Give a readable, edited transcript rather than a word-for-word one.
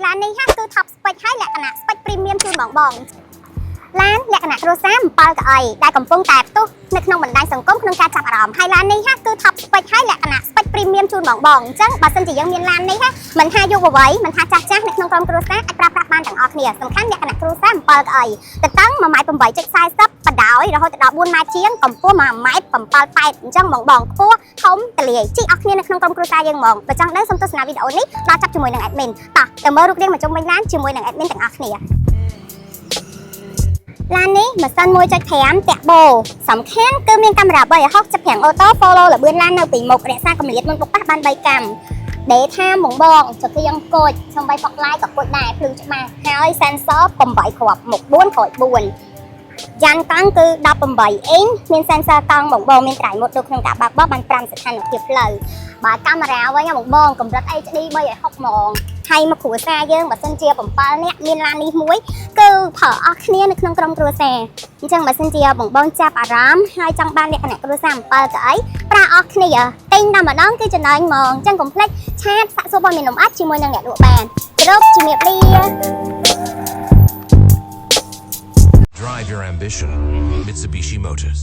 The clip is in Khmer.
ឡាននេះហាគឺ top spec ហើយលក្ខណៈ spec premium ជូនបងបងឡានលក្ខណៈគ្រួសារ7កៅអីដែលកំពុងតែផ្ទុះនៅក្នុងបណ្ដាញសង្គមក្នុងការចាប់អារម្មណ៍ហើយឡាននេះហាគឺ top spec ហើយលក្ខណៈ spec premium ជូនបងបងអញ្ចឹងបើសិនជាយើងមានឡាននេះហាមិនថាយុវវ័យមិនថាចាស់ចាស់នៅក្នុងក្រុមគ្រួសារអាចប្រើប្រាស់បានទាំងអស់គ្នាសំខាន់លក្ខណៈគ្រួសារ7កៅអីទទឹង1ម៉ែត្រ8.40បណ្ដោយរហូតដល់4ម៉ែត្រជាងកម្ពស់1ម៉ែត្រ7.8អញ្ចឹងបងបងខ្ពស់ធំទលាយជីអស់គ្នានៅក្នុងក្រុមគ្រួសារយើងហ្មងបើចង់ដឹងសូមទស្សនាវីដេអូនេះដល់ចាប់ជាមួយនឹង admin តោះទៅមើលរូបរាងមកជុំវិញឡានជាមួយនឹង admin ទាំងអស់គ្នា។ឡាននេះម៉ាស៊ីន1.5តាក់បូសំខាន់គឺមានកាមេរ៉ា360 auto follow ល្បឿនឡាននៅពីមុខរក្សាកម្រិតមុនបុកប៉ះបាន3កាំ daytime បងបងចង្គៀងគោចសំបី fog light ក៏គោចដែរភ្លឺច្បាស់ហើយ sensor 8គ្រាប់មុខ4ក្រោយ4យ៉ាន់កង់គឺ18អ៊ីងមាន sensor កង់បងបងមានត្រៃមុតដូចក្នុងការបើកបោះបាន5ស្ថានភាពផ្លូវបើកាមេរ៉ាវិញបងបងកម្រិត HD 360ហ្មងហើយមកគ្រួសារយើងបើសិនជា7នាក់មានឡាននេះមួយគឺប្រើអស់គ្នានៅក្នុងក្រុមគ្រួសារអញ្ចឹងបើសិនជាបងបងចាប់អារម្មណ៍ហើយចង់បានលក្ខណៈគ្រួសារ7កៅអីប្រើអស់គ្នាទិញតែម្ដងគឺចំណេញហ្មងអញ្ចឹងកុំភ្លេច chat សាកសួរព័ត៌មានលម្អិតជាមួយនឹងអ្នកលក់បានគោរពជំរាបលា Drive your ambition. Mitsubishi Motors.